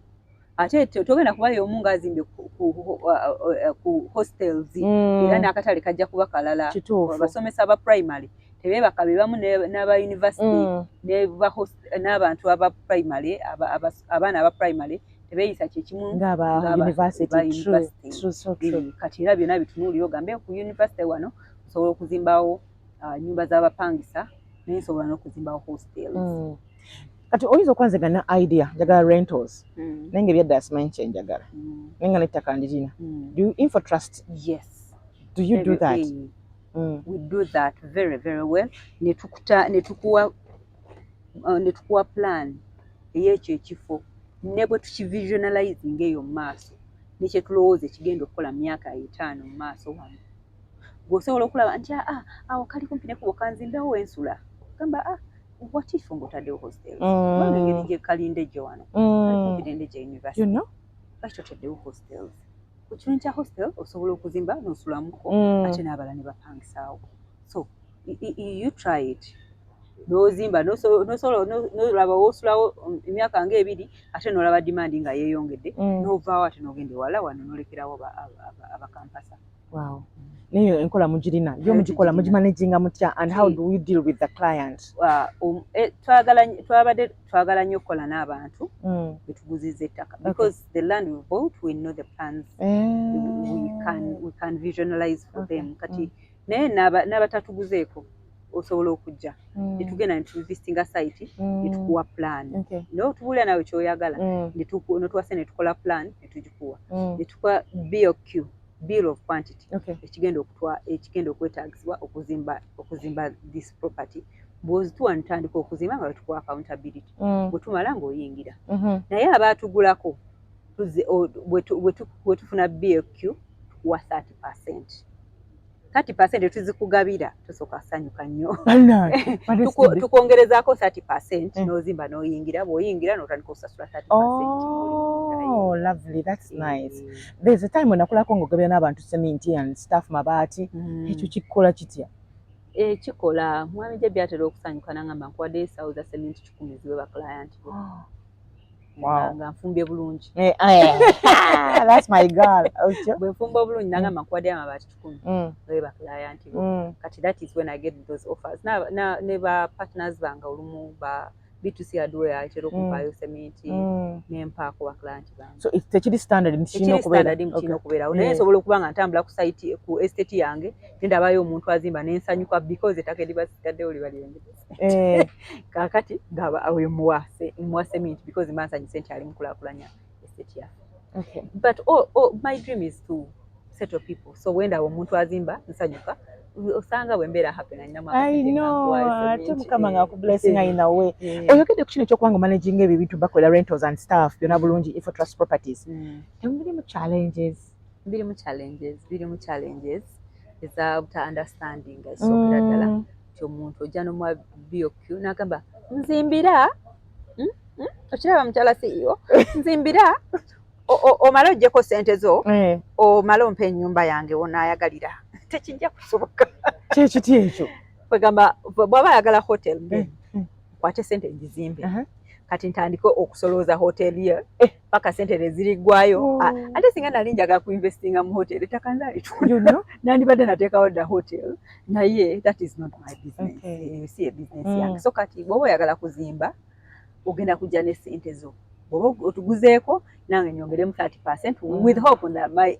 Ate togenda kubayo omu ng'azimbye ku hostels, era n'akatale kajja kuba kalala. Abasomesa aba primary tebeebaka be bamu n'aba university, n'abantu aba primary, abaana aba primary tebeeyisa kyekimu ng'aba ng'aba university. Ba True. university. True, so true. Kati era byonna bitunuulire, ogambe ku university wano osobola okuzimbawo nyumba z'abapangisa, naye nsobola n'okuzimbawo hostels. Kati oyinza okwanzega na idea, njagala rentals, naye nga ebyaddala simanyi kyenjagala, naye nga n'ettaka ndirina. Do you infotrust? Yes. Do you do Ebyo, that? We do that very very well. Netukuta netukuwa plan ey'ekyo ekifo, ne bwe tukivisualizinga eyo mu maaso, nekyetulowooza ekigenda okukola mu myaka 5 mu maaso wano, gweosobola okulaba nti aa, awo kali kumpi nekubo, kanzimbewo ensula. Gamba, ah, what if ng'otaddewo hostels? Kubanga engeri gye kali Ndejje wano, kali kumpi n'Endejje University, You know? Lwaki totaddewo hostels? Ku kirungi kya hostel, osobola okuzimba n'osulamuko, ate n'abalala ne bapangisaawo. So you try it, n'ozimba, n'olaba woosulawo emyaka ng'ebiri, ate n'olaba demand nga yeeyongedde, n'ovaawo ate n'ogenda ewala wano, n'olekerawo abakampasa. Wow. Naye enkola mugirina yo? Nayo Mugikola? tugirina. Mugimanaginga mutya, and how do you deal with the client? Twabadde twagala nnyo okukola n'abantu betuguziza ettaka, because the land we bought, we know the plans. We can visualize for them. Kati naye n'abatatuguzeeko osobola okujja, netugenda netuvisitinga site, netukuwa plan, notubuulira nawe kyoyagala, notuwase, netukola plan, netugikuwa, netukuwa BOQ, bill of quantity, ekigenda okwetagisibwa okuzimba this property. Bw'ozituwa, nitandika okuzimba nga wetukuwa accountability. Bwe tumala ng'oyingira. Naye abaatugulako, bwe tufuna BOQ, tukuwa 30%. 30% tetuzikugabira, tosooka sanyuka nnyo. Bannange, Tukwongerezaako 30%, n'ozimba n'oyingira. Bw'oyingira n'otandika okusasula 30%. Oh, lovely. That's nice. There's a time when nakolako ng'ogabira n'abantu cement and stuff, mabaati. Ekyo kikola kitya? Ekikola, mwami Jebbi atera okusanyuka nangamba, nkuwadde ensawo za sementi 100 ziwe baclient bo. Nga nfumbye bulungi. Eh, eh. That's my girl. Otyo? Bwe nfumba obulungi, nangamba nkuwaddeyo amabaati 100 bawe baclient bo. Kati that is when I get those offers. Ne ba partners bange olumu ba B2C Hardware atera okumpaayo sementi, nempaako baclient bange. So tekiri standard nti kirina Ekiri okubeera. standard nti kirina okubeerawo, naye nsobola okuba nga ntambula ku site, ku estate yange, nendabayo omuntu azimba nensanyuka, because ettaka eriba sigaddewo liba lyengedde. Kaakati ngaba oyo muwa cement because mba nsanyuse nti ali mukulaakulanya estate yaffe. But oh, my dream is to settle people. So wendaba omuntu azimba nsanyuka, osanga bwe mbeera happy nga nninamu I akasente nga know. nkuwaayo Ate cement. Mukama nga akublessing in a way. Oyogedde ku kino ekyokuba nga managing ebyo ebintu, bakolera rentals and stuff byonna bulungi, Infotrust Properties. Temubirimu challenges? Birimu challenges eza buta understanding. Esookera ddala nti omuntu ojja nomuwa BOQ n'agamba, nzimbira. Okiraba mukyala CEO, nzimbira, omale oggyeko sente zo, omale ompa ennyumba yange wonaayagalira. Tekijja kusoboka. Kyekiti ekyo? Kwegamba bw'aba ayagala hotel, nkwate sente ngizimbe, Kati ntandike okusolooza hoteri ye Eh. paka sente neziriggwayo. Oh. Ah, ate singa nali njagala kuinvestinga mu hotel, ettaka nzalitunda, You know? nandibadde nateekawo dda hotel, naye that is not my business. Okay. Si ye business yange. So kati bw'oba oyagala kuzimba, ogenda kujja ne sente zo, bw'oba otuguzeeko nange nyongeremu 30% with hope that my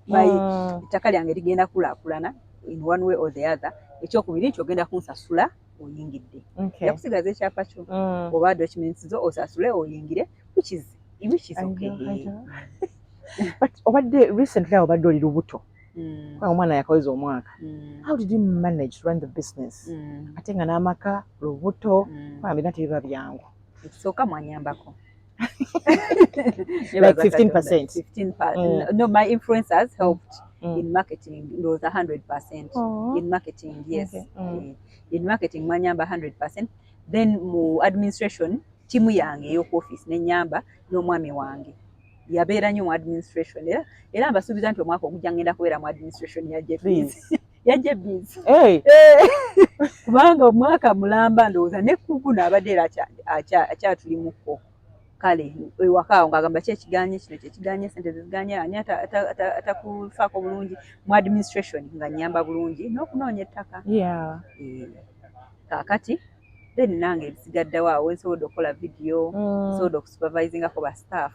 ettaka lyange ligenda kulaakulana in one way or the other. Ekyokubiri nti ogenda kunsasula oyingidde. Nja kusigaza ekyapa kyo oba documents zo, osasule oyingire, which is I okay. know, I know. But obadde recently awo obadde oli lubuto, kubanga omwana yakaweza omwaka. How did you manage to run the business ate nga n'amaka, lubuto, kubanga byonna tebiba byangu? Ekisooka mwanyambako. Like 15%. 15. No, my influencers helped in marketing, ndowooza 100% Oh. in marketing, yes. Okay. Eh, in marketing mwanyamba 100%. Then mu administration, timu yange ey'oku office nenyamba, n'omwami wange yabeera nnyo mu administration. Era mbasuubiza nti omwaka ogujja ngenda kubeera mu administration ya JBs. Please. Ya JBs. Hey. Kubanga omwaka mulamba ndowooza ne kuguno abadde era akyatulimukko. Kale ewaka awo ng'agamba ki ekiganye kino, kyekiganye sente zeziganye, ani atakufaako bulungi mu administration, nga nnyamba bulungi n'okunoonya ettaka. Eh, kaakati then nange ebisigaddewo awo nsobodde okukola video, nsobodde okusupervisingako ba staff,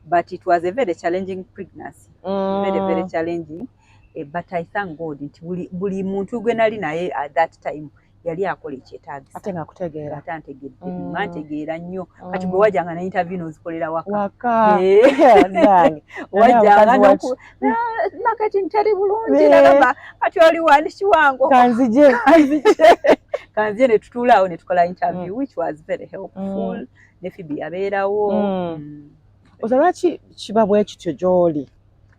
but it was a very challenging pregnancy, very very challenging. Eh, but I thank God nti buli muntu gwe nali naye at that time yali akola ekyetaagisa. Ate nga akutegeera. Ate antegedde, antegeera nnyo. Kati bwe wajjanga ne interview n'ozikolera waka. Waka. Eh. Nange. Wajjanga Mukazi wacu. Marketing teri bulungi. Eh. Nagamba kati oli wandiki wange. Kanzije. Kanzije, ne tutuula awo ne tukola interview, which was very helpful. Ne Phoebe yabeerawo. Oza lwaki kiba bwe kityo gy'oli?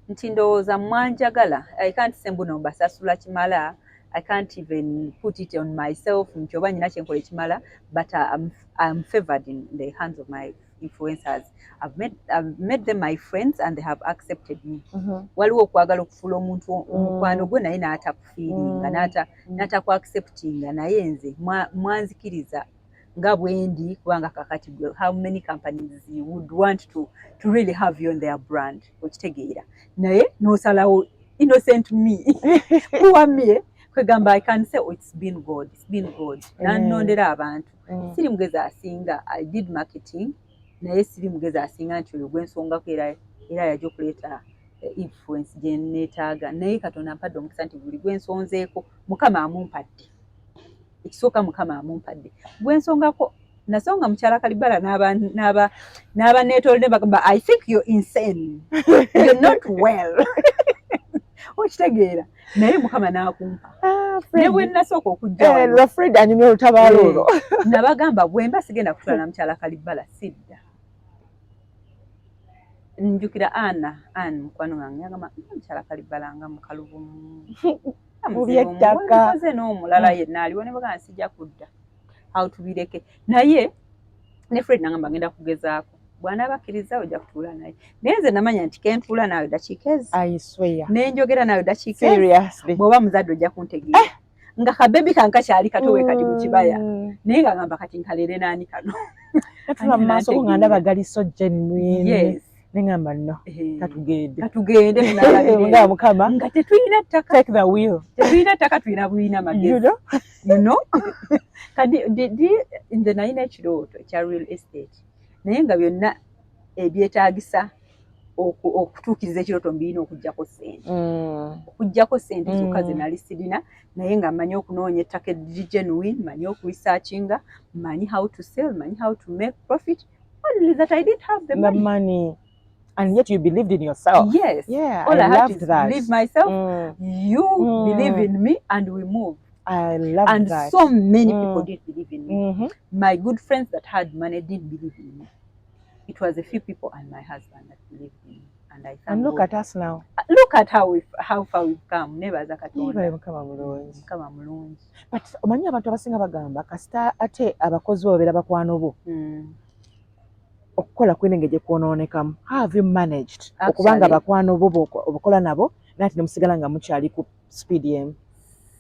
Nti ndowooza mwanjagala. I can't say mbuno mbasasula kimala. I can't even put it on myself nti oba nyina kyenkola ekimala, but I'm favored in the hands of my influencers. I've made them my friends and they have accepted me. Waliwo okwagala okufuula omuntu omukwano gwe naye n'atakufiiringa, n'atakuacceptinga, naye nze mwanzikiriza nga bwendi, kubanga kakati how many companies would want to really have you on their brand? Okitegeera? Naye n'osalawo innocent me, poor me. Kwegamba I can say, oh, it's been God, it's been God nannondera abantu. Siri mugezi asinga. I did marketing, naye siri mugezi asinga nti oyo gwensongako era yajja okuleeta influence gye neetaaga. Naye Katonda ampadde omukisa nti buli gwensonzeeko Mukama amumpadde. Ekisooka Mukama amumpadde gwensongako. Nasonga mukyala Kalibala n'aba neetoolodde bagamba, "I think you're insane, you're not well." Okitegeera? Naye Mukama n'akumpa. Ah, ne bwe nasooka okujja wano, eh, Fred anyumya olutabaalo olwo. Nabagamba bwe mba sigenda kutwala na mukyala Kalibala, sidda. Njukira ana an mukwano wange yagamba, "Mukyala Kalibala nga mukalubumu." Mu by'ettaka. Koze n'omulala yenna aliwo ne bagamba sijja kudda awo, tubireke. Naye ne Fred nagamba ngenda kugezaako, bw'anaaba akkiriza ojja kutuula naye. Naye nze namanya nti kentuula naawe dakiika ezi I swear. nenjogera naawe dakiika ezi, Seriously. bw'oba muzadde ojja kuntegeera, nga kabebi kange kakyali kato we kati mu kibaya, naye nga ngamba kati nkalere naani kano? Natula mu maaso go nga ndaba gali so genuine. Yes. Ne ngamba no, Eh, katugende. Katugende tunalabire. Nga Mukama, nga tetulina ttaka. Take the wheel. Tetulina ttaka, tulina bulina magezi. You know? You know, kati nze nalina ekirooto ekya real estate, naye nga byonna ebyetaagisa okutuukiriza ekirooto mbirina okuggyako ssente. Okuggyako ssente zokka ze nali sirina, naye nga mmanyi okunoonya ettaka eriri genuine, mmanyi okuresearchinga, mmanyi how to sell, mmanyi how to make profit, only that I didn't have the The money. money. And yet you believed in yourself. Yes. Yeah, All I I had loved is that. believe myself, you believe in me and we move. I love And that. so many people didn't believe in me. My good friends that had money didn't believe in me. It was a few people and my husband that believed in me, and I thank And look God. at us now. Look at how far we've come. Nebaza Katonda. Yeebale Mukama mulungi. Mukama mulungi. But omanyi abantu abasinga bagamba kasita ate abakozi bo babeera bakwano bo, okukola kulina engeri gye kwonoonekamu. How have you managed okubanga bakwano bo obukola nabo naye ate ne musigala nga mukyali ku speed emu?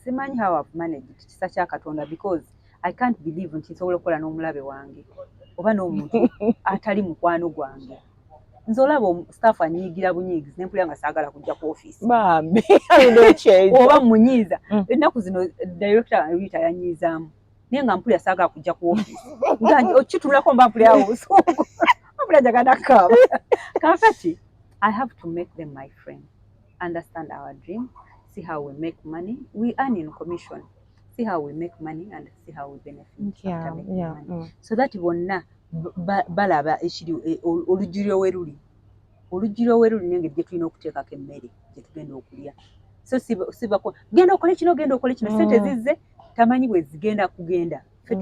Simanyi how I've managed, kisa kya Katonda, because I can't believe nti nsobola okukola n'omulabe wange. Oba n'omuntu atali mukwano gwange. Nze olaba staff anyiigira bunyiigizi, nempulira nga saagala kujja ku ofiisi. Bambi, alina ekyejo. Oba munyiiza. Ennaku zino director Rita yanyiizaamu, naye nga mpulira saagala kujja ku ofiisi, nga okitulako mba mpulira awo obusungu, mpulira njagala kaaba. Kaakati I have to make them my friend, understand our dream, see how we make money. We earn in commission. See how we make money and see how we benefit after making money, so that bonna balaba ekiri olujjuliro we luli, olujjuliro we luli nengeri gye tulina okuteekako emmere gye tugenda okulya. So sibako genda okole kino, genda okole kino, sente zizze tamanyi bwe zigenda kugenda. Ffe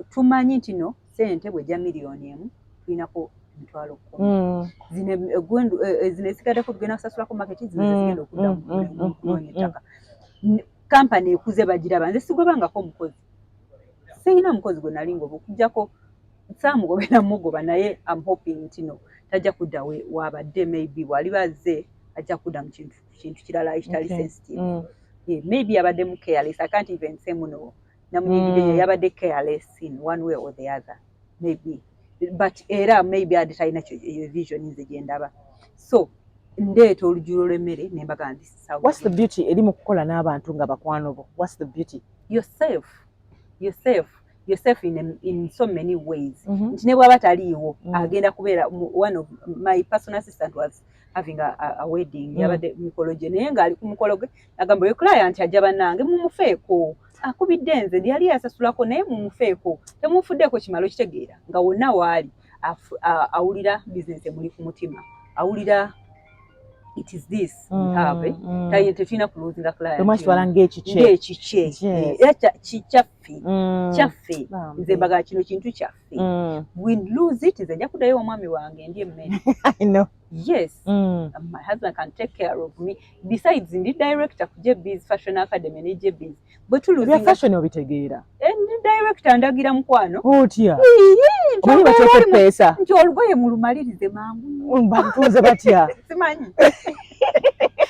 tumanyi nti no sente bwejja 1 million tulinako 10,000. Zino zino ezisigaddeko tugenda kusasulako market, zino zigenda okudda mu kunoonya ettaka. Kampani ekuze, bagiraba. Nze sigobangako omukozi, sirina mukozi gwe nali ngoba okuggyako saamugobera mugoba, naye am hoping nti no tajja kudda wabadde. Maybe bw'aliba azze ajja kudda mu kintu kirala ekitali sensitive. Yeah, maybe yabadde mu careless. I can't even say muno namunyigidde. Yabadde careless in one way or the other maybe, but era maybe ade talina eyo vision nze gye ndaba. So ndeeta olujjulo lw'emmere ne mbagamba, "This is how we What's the do." beauty eri mu kukola n'abantu nga bakwano bo? What's the beauty? Yourself, yourself, yourself in so many ways, nti ne bw'aba taliiwo, agenda kubeera one of my personal assistant was having a wedding. Yabadde mikolo gye, naye ng'ali ku mukolo gwe agamba, "Oyo client ajja, bannange mumufeeko, akubidde nze yali yasasulako, naye mumufeeko, temufuddeeko kimalo." Kitegeera nga wonna waali awulira bizinesi emuli ku mutima, awulira it is this we have, eh? Tetulina kulosinga client. Temwakitwala ng'ekikye. Ng'ekikye. Era kyaffe, kyaffe. Bambi. Nze mbaga kino kintu kyaffe. We lose it, nze nja kuddayo omwami wange ndi emmere. I know. Yes. My husband can take care of me. Besides, ndi director ku JB's Fashion Academy ne JB's bwe Ebya tulosinga fashion obitegeera? Ndi director, ndagira mukwano. Otya? Ii, nti Omanyi bateeka epeesa. Nti olugoye mulumalirize mangu. Batunze batya? Simanyi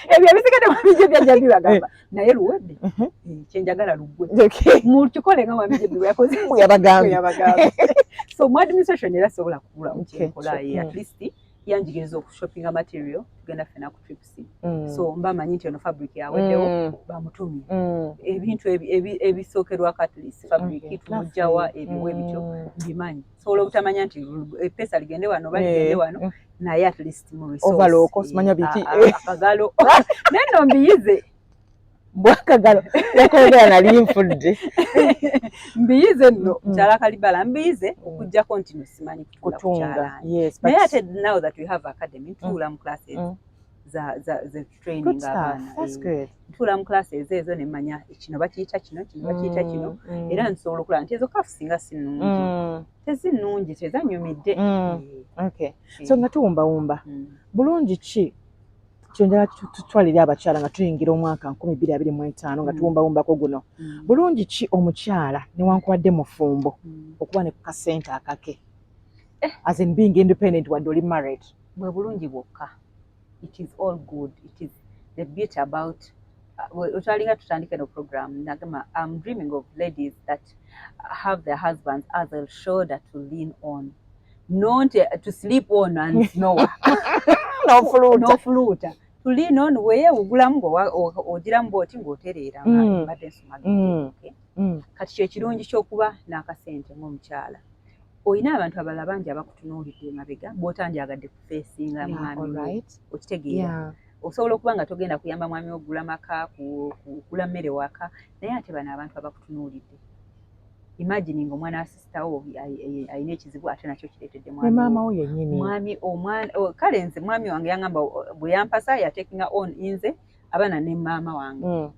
ebyo ebisigadde mwami JB ajja bibagamba, naye luwedde. Kyenjagala luggwe, mukikole nga mwami JB bwe yakoze. Bwe yabagambye. Bwe yabagambye. So mu administration era sobola kubula kyenkola. At least yanjigiriza okushoppinga material, tugenda ffena ku trips. So mba manyi nti eno fabric yaweddewo, bamutumye ebintu ebisookerwako, at least fabric tumugjawa, ebiwe bityo. Mbimanyi, sobola obutamanya nti epeesa ligende wano oba ligende wano, naye at least mu resource, Overlock, simanya biki. Akagalo naye nno mbiyize. Bwakagalo yakwogera nali nfudde. Mbiyize nno, mukyala Kalibala, mbiyize okuggyako nti no simanyi kutunga ku Kutunga. kyalaani. Yes, Naye ate now that we have academy, ntuula mu classes za training Good stuff. abaana. That's good. Ntuula mu classes ezo ne mmanya kino bakiyita kino, kino bakiyita kino. Era nsobola okulaba nti ezo cuffs singa si nnungi, tezinnungi, tezannyumidde. Okay. So nga tuwumbawumba, bulungi ki kyenjala tutwalire abakyala nga tuyingira omwaka 2025, nga tuwumbawumbako guno? Bulungi ki omukyala newankubadde mufumbo okuba ne ku kasente akake, as in being independent wadde oli married? Bwe bulungi bwokka. It is all good. It is the beauty about otwalinga tutandike no program, nagamba I'm dreaming of ladies that have their husbands as a shoulder to lean on, not to sleep on and snore. N'ofuluuta. N'ofuluuta. To lean on, weyeewugulamu ng'ogiramu bw'oti ng'otereera nga mbadde nsumagidde. Okay? Kati kye kirungi ky'okuba n'akasente ng'omukyala, olina abantu abalala bangi abakutunuulidde emabega bw'otandyagadde kufacinga mwami wo. Okitegeera? Osobola okuba nga togenda kuyamba mwami wo kugula maka, kugula mmere waka, naye ate bano abantu abakutunuulidde, imagine nga omwana wa sister wo alina ekizibu, ate nakyo kireetedde Ne mwami maama wo. wo yennyini. Mwami omwana kale nze mwami wange yaŋŋamba bwe yampasa yatakinga on nze, abaana ne maama wange,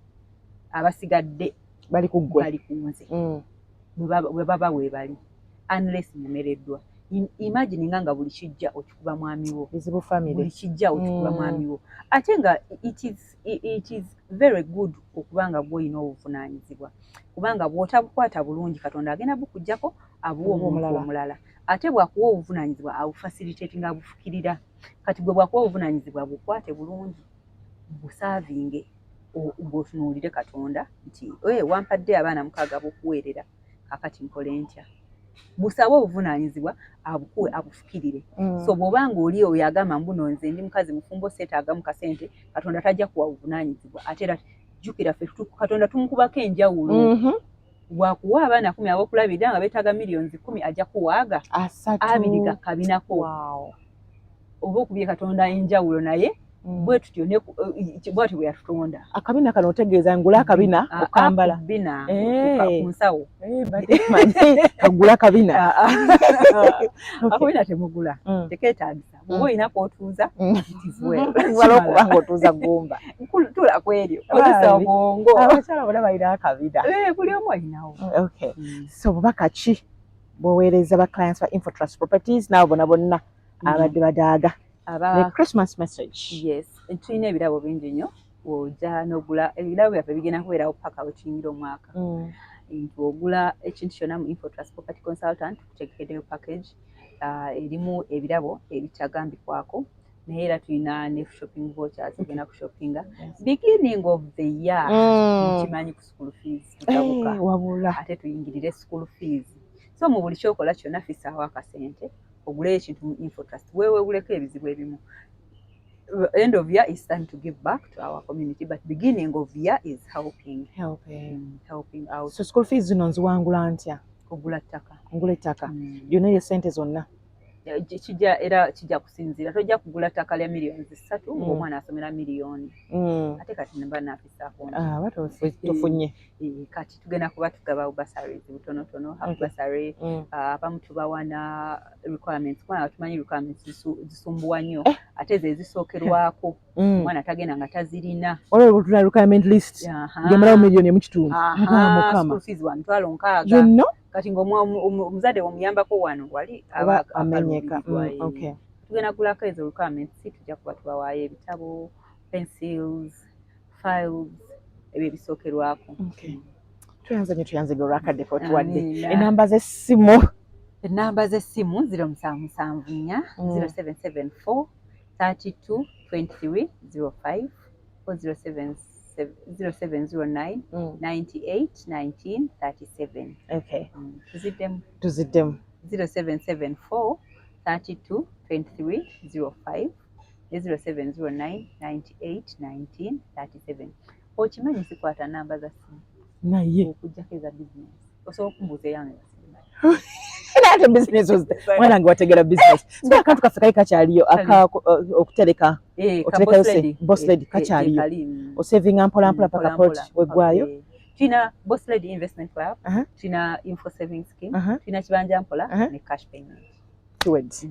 abasigadde bali ku ggwe. Bali ku nze. Bwe baba weebali, unless mumereddwa. Imagine nga buli kijja okikuba mwami wo. Bizibu family. Buli kijja okikuba mwami wo. Ate nga it is very good okuba nga gw'olina obuvunaanyizibwa, kubanga bw'otabukwata bulungi, Katonda agenda bukuggyako abuwa omuntu omulala. Omulala. Ate bw'akuwa obuvunaanyizibwa, abufacilitate nga abufukirira. Kati gwe bw'akuwa obuvunaanyizibwa, bukwate bulungi, buservinge, gw'otunuulire Katonda nti, "Eh, wampadde abaana 6 b'okuweerera, kaakati nkole ntya?" Busabe obuvunaanyizibwa, abukuwe, abufukirire. So bw'oba nga oli oyo agamba mbuno nze ndi mukazi mufumbo, seetaagamu kasente, Katonda tajja kuwa buvunaanyizibwa. Ate era jjukira ffe Katonda tumukubako enjawulo. Bwakuwa abaana 10 ab'okulabirira nga beetaaga miliyoni 10, ajja kuwaaga 30. 20 gakabinako. Oba okubye Katonda enjawulo, naye bwe tutyo bwatyo bwe yatutonda. Akabina kano otegeeza ngula akabina Ah, okambala? ah, bina Eh. ku nsawo. Eh, badde manyi kagula kabina. Ah, ah. Akabina temugula, tekeetagisa. Bw'oba olina kwotuuza, it is well. Wala okuba nga otuuza gumba. Tula ku eryo, kozesa Bambi. obwongo. Abakyala bonna balina akabina. Eh, buli omu alinawo. Okay. So bubaka ki bw'oweereza ba clients ba Infotrust Properties n'abo bonna bonna abadde badaaga? Aba The Christmas message. Yes, tulina ebirabo bingi nnyo. Ojja n'ogula ebirabo byaffe, bigenda kubeerawo paka we tuyingira omwaka. Nti ogula ekintu kyonna mu Infotrust Property Consultant, tukutegekeddeyo package erimu ebirabo ebitagambikwako, naye era tulina ne shopping vouchers, ogenda ku shoppinga. Beginning of the year, mukimanyi ku school fees tutabuka. Eh, wabula. Ate tuyingirire school fees. So mu buli kyokola kyonna, fisaawo akasente oguleyo ekintu mu Infotrust, weewewuleko ebizibu ebimu. End of year is time to give back to our community, but beginning of year is helping. Helping. Helping out. So school fees zino nziwangula ntya? Ogula ttaka. Ngula ettaka lyonna eryo, sente zonna? Kijja, era kijja kusinziira. Tojja kugula ttaka lya miliyoni 3 ng'omwana asomera miliyoni. Ate kati neba naafisaako nti Ah, aba tofunye. Eh, kati tugenda kuba tugaba bursaries butonotono, half bursary. Abamu tubawa na requirements, kubanga tumanyi requirements zisumbuwa nnyo, ate ze ezisookerwako. Omwana tagenda nga tazirina. Olwo lutula requirement list ngemalawo miliyoni 1.5. Mukama, Mukama. School fees wa 60,000. Yonno. Kati ng'omuzadde omuyambako wano wali oba aba amenyeka. akaluubirirwa, eh. Tugenda gulako ezo requirements, tujja kuba tubawaayo ebitabo, pencils, files, ebyo ebisookerwako. Okay. Tweyanze nnyo, tweyanze olwakadde kotuwadde. Amiina. Enamba z'essimu? Enamba z'essimu 0774 0774 32 23 05 or 0709 98 19 37. Okay. Tuziddemu. Tuziddemu. 0774 32 23 05 ne 0709 98 19 37. Okimanyi sikwata namba za ssimu Naye okuggyako eza bizinesi. Osobola okumbuuza eyange nga sigimanyi. Ate business mwana wange wategera business. So akantu kaffe kali kakyaliyo aka okutereka? Eh, ka Oterekayo Boss Lady. Boss Lady Eh, kakyaliyo? eh, kali. Osavinga mpola mpola paka Mpola, plot mpola. weggwayo? Eh, tulina Boss Lady Investment Club, tulina Info Saving Scheme, tulina Kibanja Mpola ne cash payment. Kiwedde.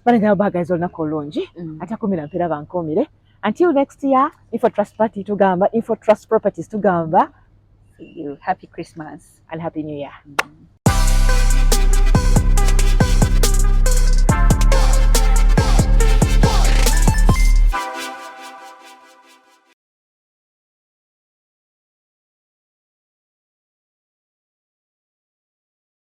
Banange, baagayiza olunaku olungi. Atakumira mpeera bankuumire. Until next year, Info Trust Party tugamba, Info Trust Properties tugamba. See you. Happy Christmas. And happy New Year.